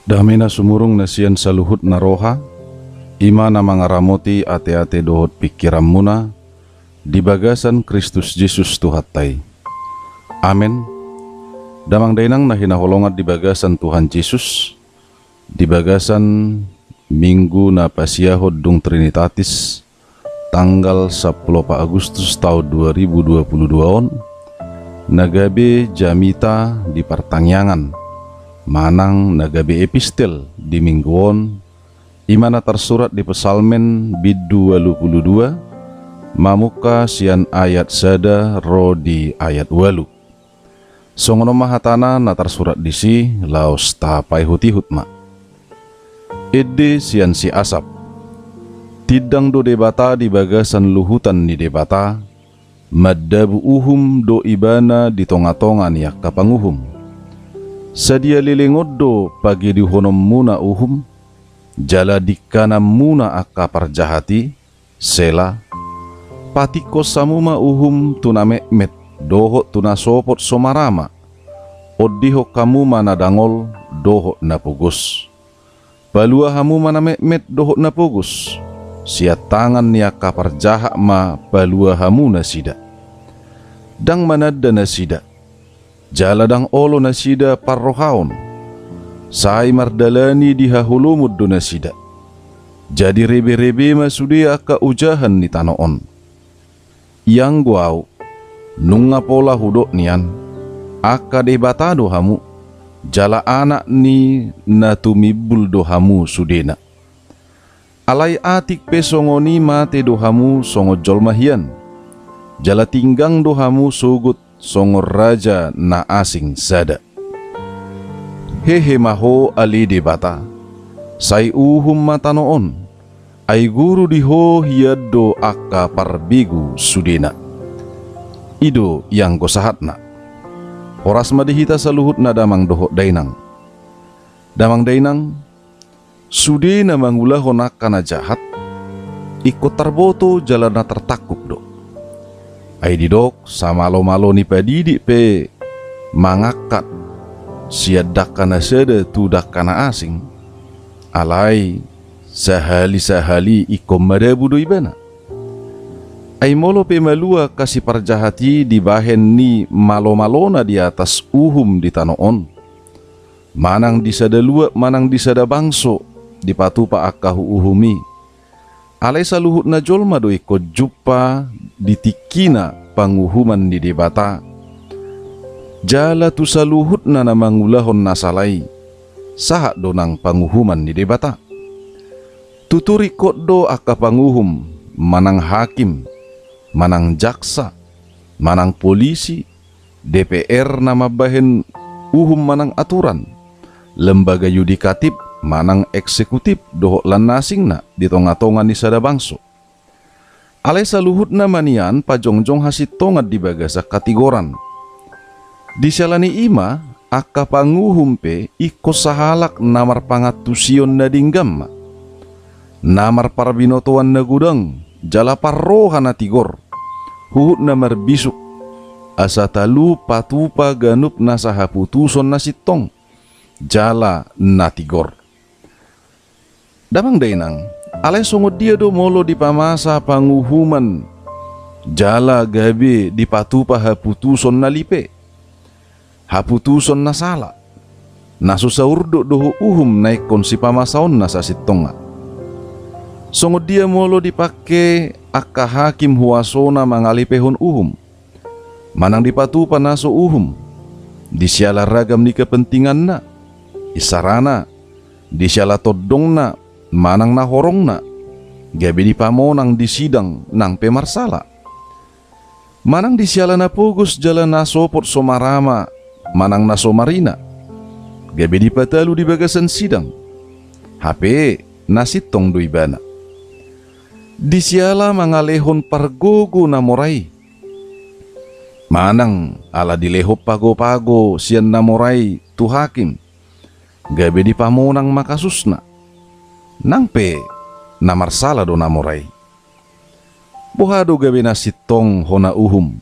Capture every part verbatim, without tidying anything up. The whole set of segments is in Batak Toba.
Dame na sumurung na sian saluhut na roha, i ma na mangaramoti ateate dohot pingkiranmuna di bagasan Kristus Jesus Tuhanta i. Amen. Damang dainang na hinaholongan di bagasan Tuhan Jesus, di bagasan Minggu na pasiahon dung Trinitatis, tanggal sampulu opat Agustus taon dua ribu dua pulu dua on, na gabe jamita di partangiangan manang na gabe epistel di Minggu on, i ma na tarsurat di Psalmen bindu ualu pulu dua, mamungka sian ayat sada ro di ayat ualu. Songon on ma hatana na tarsurat disi, laos tapaihut-ihut ma. Ende sian si Asap. Tindang do Debata di bagasan luhutan ni Debata, mandabu uhum do Ibana di tonga-tonga ni angka panguhum. Sadia leleng on do pagedihononmuna uhum, jala dingkananmuna angka parjahat i? Sela. Patingkos hamu ma uhum tu na metmet dohot tu na sopot so marama. Ondihon hamu ma na dangol dohot na pogos. Palua hamu ma na metmet dohot na pogos. Sian tangan ni angka parjahat ma palua hamu nasida. Ndang mananda nasida, jala ndang olo nasida parrohaon. Sai mardalani di haholomon do nasida. Jadi rebe-rebe ma sude angka ojahan ni tano on. Ianggo Ahu, nunga pola hudok nian, angka debata do hamu, jala anak ni na tumimbul do hamu sudena. Alai atik pe songon i mate do hamu songon jolma hian, jala tinggang do hamu sogot songon raja na asing sada. Hehe ma ho ale Debata, sai uhum ma tano on, ai guru di ho hian do angka parbegu sudena. I do ianggo sahatna. Horas ma di hita saluhutna damang dohot dainang. Damang dainang, sude na mangulahon angka na jahat, ingkon tarboto jala na tartangkup do. Ai didok, samalo-malo ni padidik pe mangangkat sian dangka na sada tu dangka na asing, alai sahali-sahali ingkon madabu do ibana. Ai molo pe malua angka siparjahat i dibahen ni malo-malona di atas uhum di tano on, manang di sada luat manang di sada bangso dipatupa angka huuhum i. Alai saluhutna jolma do ingkon jumpa di tingkina panguhuman ni Debata. Jala tu saluhutna na mangulahon na sala i, sahat do nang panguhuman ni Debata. Tutu ringkot do angka panguhum, manang hakim, manang jaksa, manang polisi, D P R na mambahen uhum manang aturan, lembaga yudikatif manang eksekutif dohot lan na asingna di tonga-tonga ni sada bangso. Alai saluhutna ma nian pajongjong hasintongan di bagasan hatigoran. Di siala ni i ma, angka panguhum pe ingkon sahalak na marpangantusion na denggan ma, na marparbinotoan na godang, jala parroha na tigor, huhut na marbisuk, asa talu patupa ganup nasa haputuson na sintong jala na tigor. Damang dainang, alai songon dia do molo dipamasa panguhuman jala gabe dipatupa haputuson na lipe, haputuson na sala, na so saurdot dohot uhum na ingkon sipamasaonna sasintongna? Songon dia molo dipangke angka hakim huasona mangalipehon uhum, manang dipatupa na so uhum, di siala ragam ni kepentinganna, isarana, di siala tondongna manang na horongna, gabe dipamonang di sidang nang pe marsala? Manang di siala na pogos jala na sopot so marama manang na so marina, gabe dipatalu di bagasan sidang, hape na sintong do ibana? Di siala mangalehon pargogo na mora i, manang ala dilehon pago-pago sian na mora i tu hakim, gabe dipamonang ma kasusna, nang pe na marsala do na mora i? Boha do gabe na sintong hona uhum,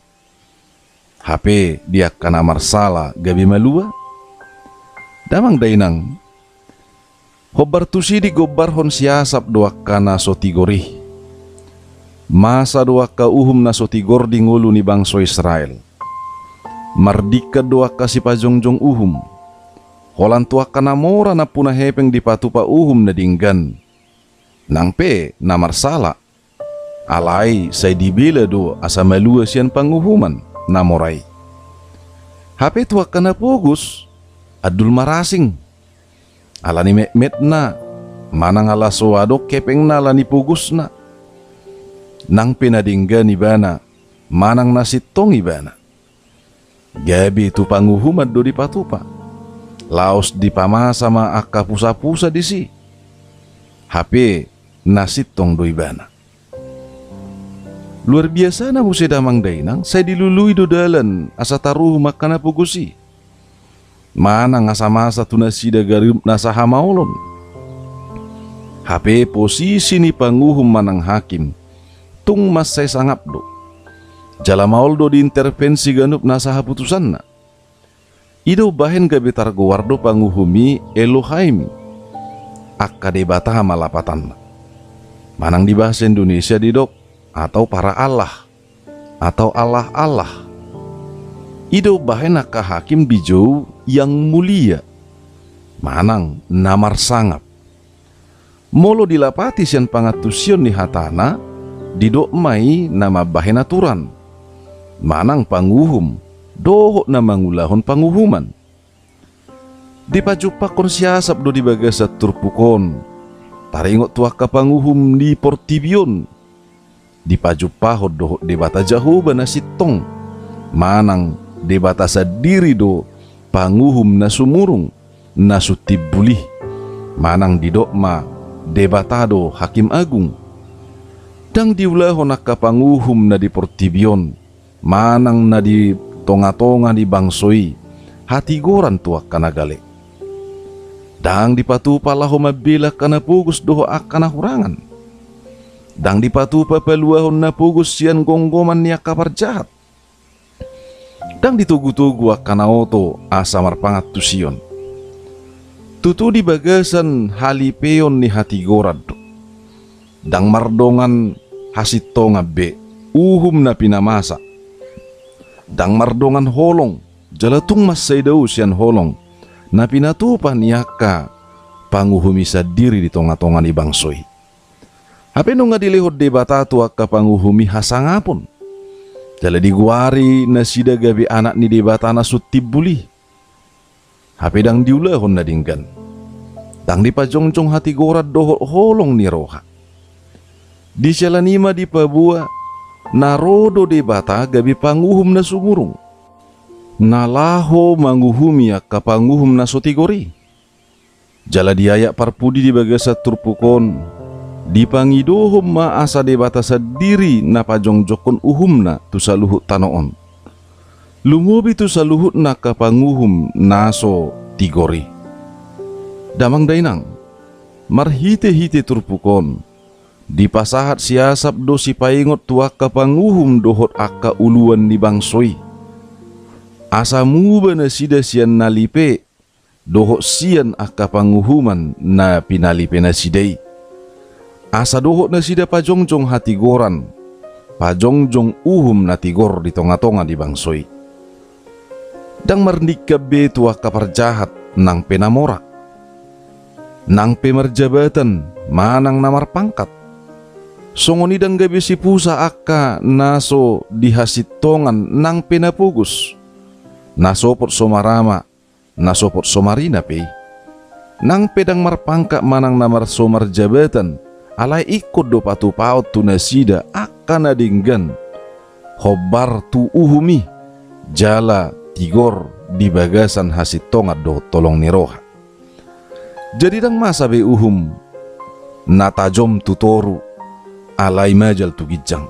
hape di angka na marsala gabe malua? Damang dainang, Hombar tusi digombarhon si Asap do angka na so tigor i. Masa do angka uhum na so tigor di ngolu ni bangso Israel. Mardingkan do angka sipajongjong uhum. Holan tu angka na mora nampuna hepeng dipatupa uhum na denggan, nang pe na marsala. Alai sai dibela do asa malua sian panguhuman na mora i. Hape tu angka na pogos, andul marasing. Ala ni metmetna, manang ala so adong hepengna ala ni pogosna. Nang pe na denggan ibana, manang na sintong ibana. Gabe tu panguhuman do dipatupa. Laos dipamasa ma angka pusapusa disi. Hape na sintong do ibana. Luar biasana muse damang dainang, sai dilului do dalan asa taruhum angka na pogos i. Manang asa masa tu nasida ganup nasa hamaolon. Hape posisi ni panguhum manang hakim, tung mansai sangap do. Jala maol do diintervensi ganup nasa haputusanna. I do umbahen gabe targoar do panguhum i Elohaim, angka debata ma lapatanna. Manang di bahasa Indonesia didok atau para allah, atau allah-allah. I do umbahen angka hakim dijou yang mulia, manang na marsangap. Molo dilapati sian pangantusion ni hatana, didok ma i na mambahen aturan, manang panguhum, dohot na mangulahon panguhuman. Dipajumpangkon si Asap do di bagasan turpuk on, taringot tu angka panguhum di portibi on. Dipajumpahon dohot Debata Jahowa na sintong, manang Debata sandiri do panguhum na sumurung, na sun timbul i, manang didok ma Debata do hakim agung. Ndang diulahon angka panguhum na di portibi on, manang na di tongatonga ni bangso i, hatigoran tu angka na gale. Ndang dipatupa laho mambela angka na pogos dohot angka na hurangan. Ndang dipatupa paluahon na pogos sian gomgoman ni angka parjahat. Ndang ditogutogu angka na oto asa marpangantusion. Tutu di bagasan halipeon ni hatigoran do. Ndang mardongan hasintongan be uhum na pinamasa. Ndang mardongan holong, jala tung mansai dao sian holong na pinatupa ni angka panguhum i sandiri di tongatonga ni bangso i. Hape nunga dilehon Debata tu angka panguhum i hasangapon. Jala digoari nasida gabe anak ni Debata na sun timbul i. Hape ndang diulahon na denggan. Ndang dipajongjong hatigoran dohot holong ni roha. Di siala ni i ma dipaboa na ro do Debata gabe panguhum na sumurung, na laho manguhumi angka panguhum na so tigor i. Jala di ayat parpudi di bagasan turpuk on, dipangidohon ma asa Debata sandiri na pajongjongkon uhumna tu saluhut tano on, lumobi tu saluhutna angka panguhum na so tigor i. Damang dainang, marhitehite turpuk on, dipasahat si Asap do sipaingot tu angka panguhum dohot angka uluan ni bangso i, asa muba nasida sian na lipe dohot sian angka panguhuman na pinalipe nasida i, asa dohot nasida pajongjong hatigoran, pajongjong uhum na tigor di tongatonga ni bangso i. Ndang marningkan be tu angka parjahat nang pe na mora, nang pe marjabatan manang na marpangkat. Songon i ndang gabe sipusa angka na so di hasintongan nang pe na pogos, na sopot so marama, na sopot so marina pe i. Nang pe ndang marpangkat manang na mar-, so marjabatan, alai ingkon do patupaon tu nasida angka na denggan, hombar tu uhum i, jala tigor di bagasan hasintongan dohot holong ni roha. Jadi ndang masa be uhum na tajom tu toru, alai majal tu ginjang.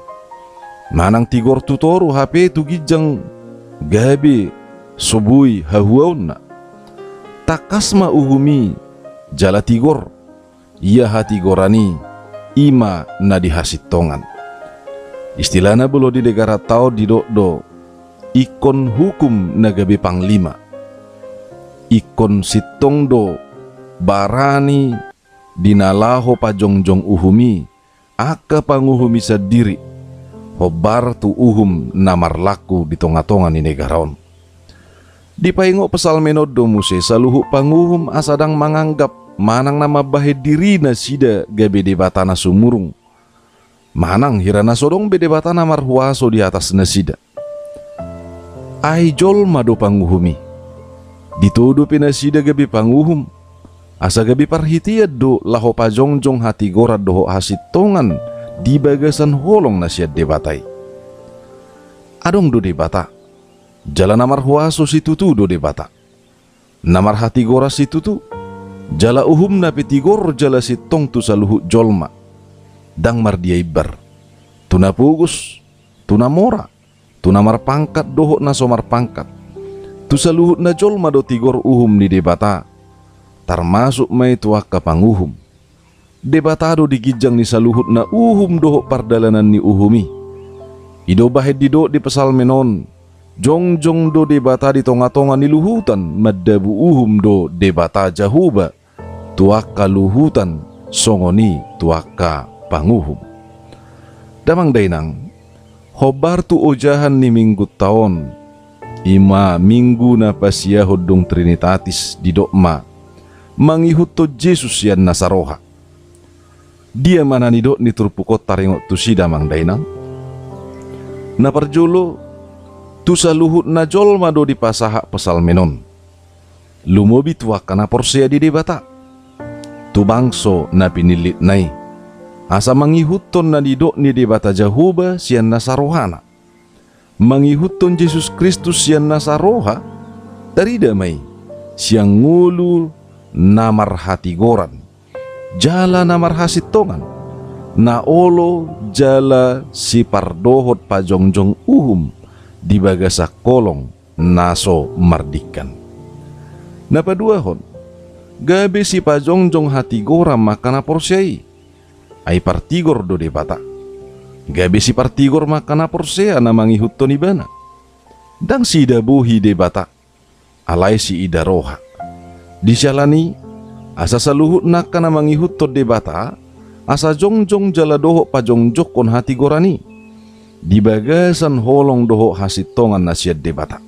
Manang tigor tu toru hape tu ginjang gabe so boi hahuaonna. Tangkas ma uhum i jala tigor, ia hatigoran i, i ma na di hasintongan. Istilahna molo di negaranta on didok do, ingkon hukum na gabe panglima. Ingkon sintong do barani di na laho pajongjong uhum i, angka panguhum i sandiri, hombar tu uhum na marlaku di tongatonga ni negara on. Dipaingot psalmen on do muse saluhut panguhum asa ndang manganggap manang na mambahen diri nasida gabe debata na sumurung, manang hira na so adong be debata na marhuaso di atas nasida. Ai jolma do panguhum i. Ditodo pe nasida gabe panguhum, asa gabe parhitean do laho pajongjong hatigoran dohot hasintongan di bagasan holong na sian Debata i. Adong do Debata, jala na marhuaso situtu do Debata. Na marhatigoran situtu, jala uhumna pe tigor jala sintong tu saluhut jolma. Ndang mardia imbar. Tu na pogos, tu na mora, tu na marpangkat dohot na so marpangkat. Tu saluhut na jolma do tigor uhum ni Debata, tarmasuk ma i tu angka panguhum. Debata do di ginjang ni saluhut na uhum dohot pardalanan ni uhum i. I do bahen didok di psalmen on, jongjong do Debata di tongatonga ni luhutan, mandabu uhum do Debata Jahowa tu angka luhutan, songon i tu angka panguhum. Damang dainang, hombar tu ojahan ni minggunta on, i ma minggu na pasiahon dung Trinitatis, didok ma, mangihuthon Jesus sian nasa roha. Dia ma na nidok ni turpuk on taringot tusi damang dainang? Na parjolo, tu saluhut na jolma do dipasahat psalmen on. Lumobi tu angka na porsea di Debata, tu bangso na pinillitna i, asa mangihuthon na nidok ni Debata Jahowa sian nasa rohana. Mangihuthon Jesus Kristus sian nasa roha, tarida ma i sian ngolu na marhatigoran, jala na marhasintongan, na olo jala sipardohot pajongjong uhum di bagasan holong na so mardingkan. Na paduahon, gabe sipajongjong hatigoran ma angka na porsea i. Ai partigor do Debata. Gabe sipartigor ma angka na porsea na mangihuthon Ibana. Ndang siida bohi Debata, alai siida roha. Di siala ni i, asa saluhut angka na mangihuthon Debata, asa jongjong jala dohot pajongjongkon hatigoran i di bagasan holong dohot hasintongan na sian Debata.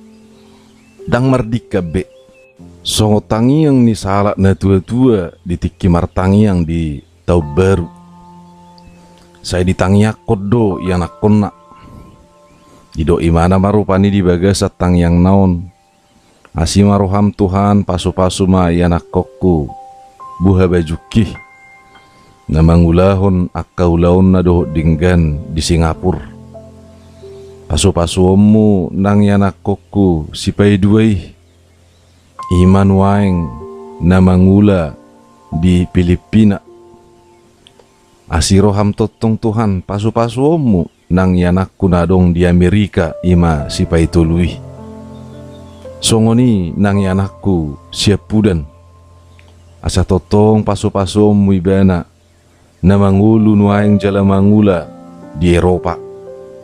Ndang mardingkan be. Songon tangiang ni sahalak na tuatua di tingki martangiang di taon baru. Sai ditangiangkon do ianakkonna. Didok ibana ma rupani di bagasan tangiangna on, asi ma roham Tuhan, pasupasu ma ianakkonku, buha bajungki, na mangulahon angka ulaonna dohot denggan di Singapura. Pasupasuonmu nang ianakkonku sipaidua i, i ma nuaeng na mangula di Filipina. Asi roham tongtong Tuhan, pasupasuonmu nang ianakku na adong di Amerika, i ma sipaitolu i. Songon i nang ianakku siampudan. Asa tongtong pasupasuonmu ibana, na mangolu nuaeng jala mangula di Eropa,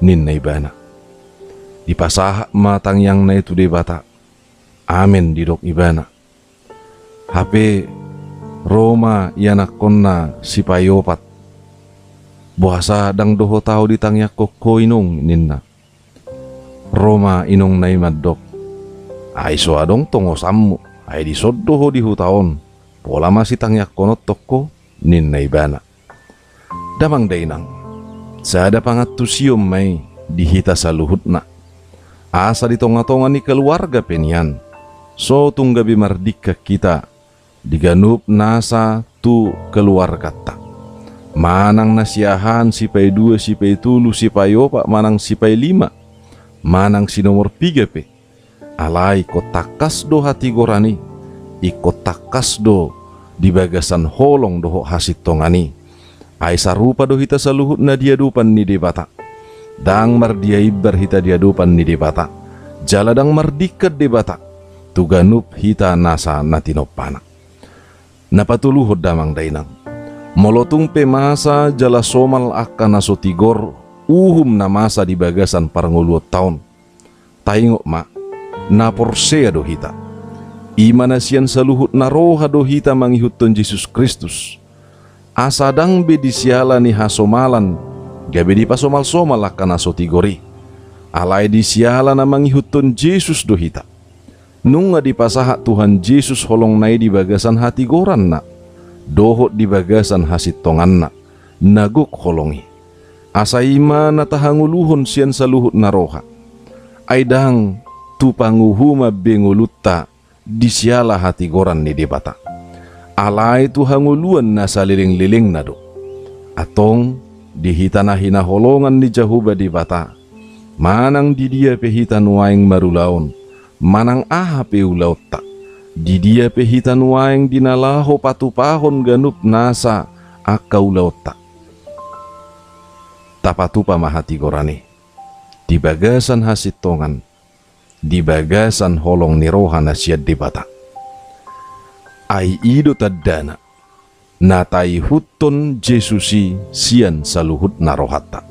ninna ibana. Dipasahat ma tangiangna i tu Debata. Amen, didok ibana. Hape ro ma ianakkonna sipaiopat. Boasa ndang dohot ahu ditangiangkon ho inong, ninna. Ro ma inongna i mandok. Ai so adong tongosanmu, ai dison do ho di huta on. Pola ma sitangiangkononton ho, ninna ibana. Damang dainang, sada pangantusion ma i di hita saluhutna. Asa di tongatonga ni keluarga pe nian, so tung gabe mardingkan hita di ganup nasa tu keluarganta. Manang na siahaan, sipaidua, sipaitolu, sipaiopat, manang sipailima, manang sinomor piga pe. Alai ingkon tangkas do hatigoran i, ingkon tangkas do di bagasan holong dohot hasintongan i. Ai sarupa do hita saluhutna di adopan ni Debata. Ndang mardia imbar hita di adopan ni Debata. Jala ndang mardingkan Debata tu ganup hita nasa na tinompana. Na patoluhon damang dainang. Molo tung pe masa jala somal angka na so tigor uhum na masa di bagasan parngoluonta on. Taingot ma, na porsea do hita. I ma na sian saluhut na roha do hita mangihuthon Jesus Kristus. asa ndang be di siala ni hasomalan gabe dipasomalsomal angka na so tigor i. Alai di siala na mangihuthon Jesus do hita. Nunga dipasahat Tuhan Jesus holongna i di bagasan hatigoranna dohot di bagasan hasintonganna na gok holong i. Asa i ma na tahangoluhon sian saluhut na roha. Ai ndang tu panguhuman be ngolunta di siala hatigoran ni Debata, alai tu hangoluan na salelenglelengna do. Antong, di hita na hinaholongan ni Jahowa Debata, manang di dia pe hita nuaeng marulaon, manang aha pe ulaonta, di dia pe hita nuaeng di na laho patupahon ganup nasa angka ulaonta, tapatupa ma hatigoran i di bagasan hasintongan, di bagasan holong ni roha na sian Debata. Ai i do tandana na taihuthon Jesus i sian saluhutna rohanta.